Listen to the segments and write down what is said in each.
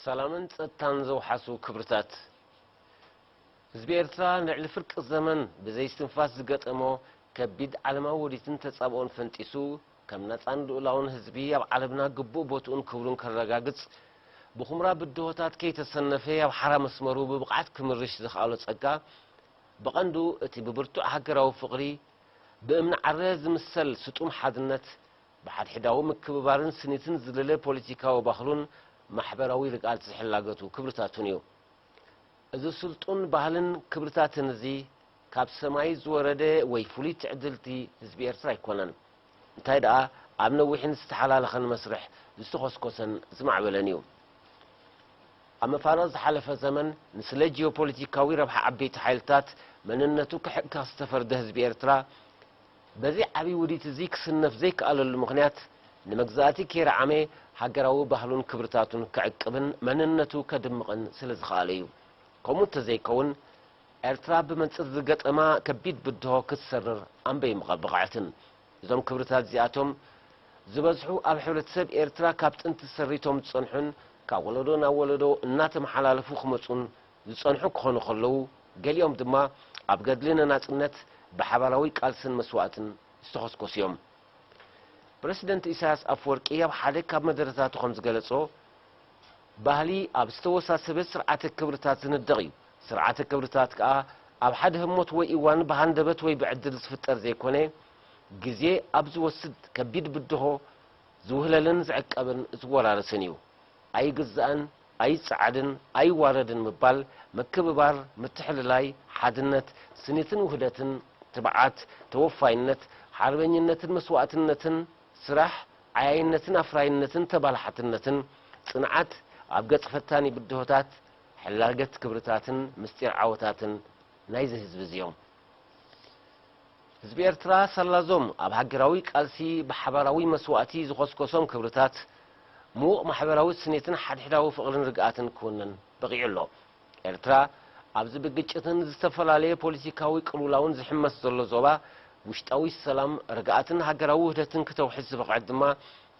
ሰላምን ጸጥታን ዘውሓሱ ክብርታት። ህዝቢ ኤርትራ ንልዕሊ ፍርቂ ዘመን ብዘይስትንፋስ ዝገጠሞ ከቢድ ዓለማዊ ውዲትን ተጻብኦን ፈንጢሱ፣ ከም ናጻን ልኡላውን ህዝቢ ኣብ ዓለምና ግቡእ ቦትኡን ክብሩን ከረጋግጽ፣ ብኹምራ ብድሆታት ከይተሰነፈ ኣብ ሓራ መስመሩ ብብቕዓት ክምርሽ ዘኽኣሎ ጸጋ፣ ብቐንዱ እቲ ብብርቱዕ ሃገራዊ ፍቕሪ፣ ብእምኒ ዓረ ዝምሰል ስጡም ሓድነት፣ ብሓድሕዳዊ ምክብባርን ስኒትን ዝልለ ፖለቲካዊ ባህሉን ማሕበራዊ ርግኣት ዝሕላገቱ ክብርታቱን እዩ። እዚ ስልጡን ባህልን ክብርታትን እዚ ካብ ሰማይ ዝወረደ ወይ ፍሉይ ትዕድልቲ ህዝቢ ኤርትራ ኣይኮነን። እንታይ ደኣ፣ ኣብ ነዊሕን ዝተሓላለኸን መስርሕ ዝተኾስኮሰን ዝማዕበለን እዩ። ኣብ መፋርቕ ዝሓለፈ ዘመን፣ ንስለ ጂኦፖለቲካዊ ረብሓ ዓበይቲ ሓይልታት መንነቱ ክሕከኽ ዝተፈርደ ህዝቢ ኤርትራ፣ በዚ ዓቢ ውዲት እዚ ክስነፍ ዘይከኣለሉ ምኽንያት፣ ንመግዛእቲ ከይረዓመ ሃገራዊ ባህሉን ክብርታቱን ክዕቅብን መንነቱ ከድምቕን ስለ ዝኸኣለ እዩ። ከምኡ እንተዘይከውን፣ ኤርትራ ብመንጽር ዝገጠማ ከቢድ ብድሆ ክትሰርር ኣንበይ ምቐ-፣ በቕዐትን። እዞም ክብርታት እዚኣቶም ዝበዝሑ ኣብ ሕብረተሰብ ኤርትራ ካብ ጥንቲ ሰሪቶም ዝጸንሑን ካብ ወለዶ ናብ ወለዶ እናተመሓላለፉ ክመጹን ዝጸንሑ ክኾኑ ከለዉ፣ ገሊኦም ድማ ኣብ ገድሊ ንናጽነት ብሓባራዊ ቃልስን መስዋእትን ዝተኾስኮሱ እዮም። ፕረሲደንት ኢሳያስ ኣፈወርቂ ኣብ ሓደ ካብ መደረታቱ ከም ዝገለጾ፣ ባህሊ ኣብ ዝተወሳሰበ ስርዓተ ክብርታት ዝንደቕ እዩ። ስርዓተ ክብርታት ከኣ ኣብ ሓደ ህሞት ወይ እዋን ብሃንደበት ወይ ብዕድል ዝፍጠር ዘይኮነ፣ ግዜ ኣብ ዝወስድ ከቢድ ብድሆ ዝውህለልን ዝዕቀብን ዝወራረስን እዩ። ኣይግዛእን፣ ኣይጸዓድን፣ ኣይዋረድን ምባል፣ ምክብባር፣ ምትሕልላይ፣ ሓድነት፣ ስኒትን ውህደትን፣ ትብዓት፣ ተወፋይነት፣ ሓርበኝነትን መስዋእትነትን፣ ስራሕ፣ ዓያይነትን ኣፍራይነትን ተባላሓትነትን፣ ጽንዓት፣ ኣብ ገጽ ፈታኒ ብድሆታት፣ ሕላገት ክብርታትን ምስጢር ዓወታትን ናይዚ ህዝቢ እዚ እዮም። ህዝቢ ኤርትራ ሳላዞም ኣብ ሃገራዊ ቃልሲ ብሓባራዊ መስዋእቲ ዝኾስኮሶም ክብርታት፣ ምዉቕ ማሕበራዊ ስኒትን ሓድሕዳዊ ፍቕርን ርግኣትን ክውንን በቒዑ ኣሎ። ኤርትራ ኣብዚ ብግጭትን ዝተፈላለየ ፖለቲካዊ ቅልውላውን ዝሕመስ ዘሎ ዞባ፣ ውሽጣዊ ሰላም፣ ርግኣትን ሃገራዊ ውህደትን ክተውሕስ ዝበቕዐት ድማ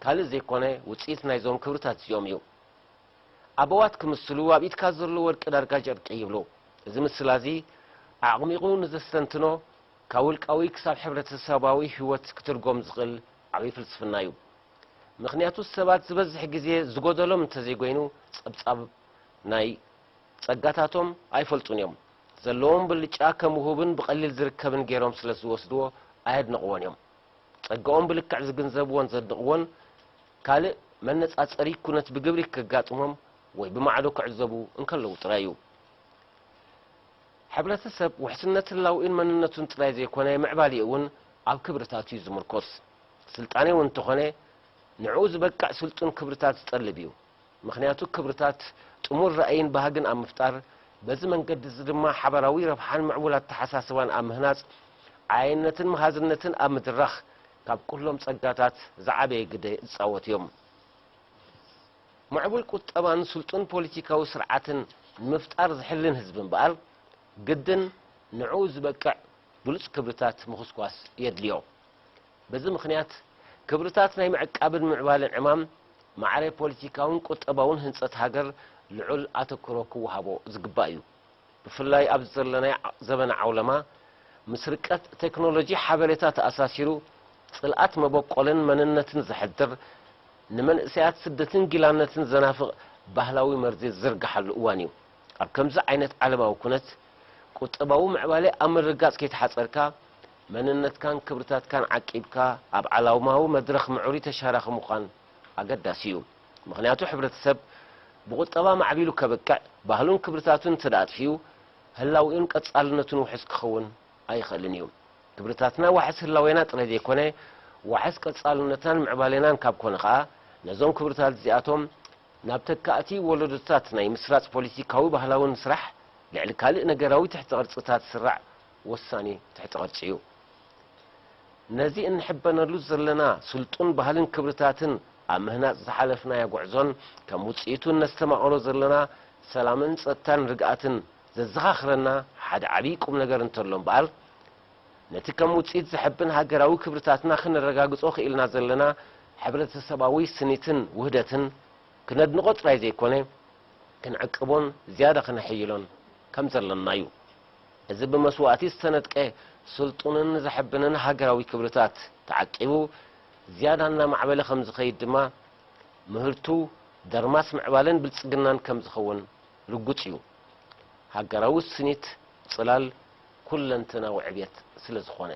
ካልእ ዘይኮነ ውጽኢት ናይዞም ክብርታት እዚኦም እዩ። ኣበዋት ክምስሉ ኣብ ኢድካ ዘሎ ወርቂ ዳርጋ ጨርቂ ይብሉ። እዚ ምስላ እዚ ኣዕቕሚቑ ንዘስተንትኖ፣ ካብ ውልቃዊ ክሳብ ሕብረተሰባዊ ህይወት ክትርጎም ዝኽእል ዓብዪ ፍልስፍና እዩ። ምኽንያቱ ሰባት ዝበዝሕ ግዜ ዝጎደሎም እንተዘይጎይኑ ጸብጻብ ናይ ጸጋታቶም ኣይፈልጡን እዮም። ዘለዎም ብልጫ ከም ውሁብን ብቐሊል ዝርከብን ገይሮም ስለ ዝወስድዎ ኣየድንቕዎን እዮም። ጸጋኦም ብልክዕ ዝግንዘብዎን ዘድንቕዎን ካልእ መነጻጸሪ ኩነት ብግብሪ ከጋጥሞም ወይ ብማዕዶ ክዕዘቡ እንከለዉ ጥራይ እዩ። ሕብረተሰብ ውሕስነት ህላውኡን መንነቱን ጥራይ ዘይኮነ ምዕባሌኡ እውን ኣብ ክብርታት እዩ ዝምርኮስ። ስልጣኔ እውን እንተኾነ ንዕኡ ዝበቅዕ ስልጡን ክብርታት ዝጠልብ እዩ። ምኽንያቱ ክብርታት ጥሙር ራእይን ባህግን ኣብ ምፍጣር፣ በዚ መንገዲ እዚ ድማ ሓባራዊ ረብሓን ምዕቡል ኣተሓሳስባን ኣብ ምህናጽ፣ ዓያይነትን መሃዝነትን ኣብ ምድራኽ ካብ ኩሎም ጸጋታት ዝዓበየ ግደ ዝጻወቱ እዮም። ምዕቡል ቁጠባን ስልጡን ፖለቲካዊ ስርዓትን ንምፍጣር ዝሕልን ህዝቢ እምበኣር፣ ግድን ንዕኡ ዝበቅዕ ብሉጽ ክብርታት ምኹስኳስ የድልዮ። በዚ ምኽንያት፣ ክብርታት ናይ ምዕቃብን ምዕባለን ዕማም ማዕረ ፖለቲካውን ቁጠባውን ህንጸት ሃገር ልዑል ኣተኩሮ ክወሃቦ ዝግባእ እዩ። ብፍላይ ኣብዚ ዘለናዮ ዓ-፣ ዘበነ ዓውለማ፣ ምስ ርቀት ቴክኖሎጂ ሓበሬታ ተኣሳሲሩ፣ ጽልኣት መበቆልን መንነትን ዘሕድር፣ ንመንእሰያት ስደትን ጊላነትን ዘናፍቕ ባህላዊ መርዚ ዝዝርግሓሉ እዋን እዩ። ኣብ ከምዚ ዓይነት ዓለማዊ ኩነት፣ ቁጠባዊ ምዕባለ ኣብ ምርግጋጽ ከይተሓጸርካ፣ መንነትካን ክብርታትካን ዓቂብካ ኣብ ዓለማዊ መድረኽ ምዕሩይ ተሻራኺ ምዃን ኣገዳሲ እዩ። ምኽንያቱ ሕብረተሰብ ብቁጠባ ማዕቢሉ ከበቅዕ፣ ባህሉን ክብርታቱን እንተ ደኣ ኣጥፊኡ፣ ህላዌኡን ቀጻልነቱን ውሑስ ክኸውን ኣይኽእልን እዩ። ክብርታትና ዋሕስ ህላዌና ጥራይ ዘይኮነ፣ ዋሕስ ቀጻልነትናን ምዕባሌናን ካብ ኮነ ኸኣ፣ ነዞም ክብርታት እዚኣቶም ናብ ተካእቲ ወለዶታት ናይ ምስራጽ ፖለቲካዊ ባህላውን ስራሕ፣ ልዕሊ ካልእ ነገራዊ ትሕቲ ቅርጽታት ዝስራዕ ወሳኒ ትሕቲ ቅርጺ እዩ። ነዚ እንሕበነሉ ዘለና ስልጡን ባህልን ክብርታትን ኣብ ምህናጽ ዝሓለፍናዮ ጉዕዞን ከም ውጽኢቱ እነስተማቕሮ ዘለና ሰላምን ጸጥታን ርግኣትን ዘዘኻኽረና ሓደ ዓብዪ ቁም ነገር እንተሎ እምበኣር፣ ነቲ ከም ውጽኢት ዘሐብን ሃገራዊ ክብርታትና ክነረጋግጾ ክኢልና ዘለና ሕብረተሰባዊ ስኒትን ውህደትን ክነድንቖ ጥራይ ዘይኮነ፣ ክንዕቅቦን ዝያዳ ክነሐይሎን ከም ዘለና'ዩ። እዚ ብመስዋእቲ ዝተነጥቀ ስልጡንን ዘሐብንን ሃገራዊ ክብርታት ተዓቂቡ፣ ዝያዳ እናማዕበለ ከም ዝኸይድ ድማ፣ ምህርቱ ደርማስ ምዕባለን ብልጽግናን ከም ዝኸውን ርጉጽ እዩ። ሃገራዊ ስኒት ጽላል ኩለንተናዊ ዕብየት ስለ ዝኾነ።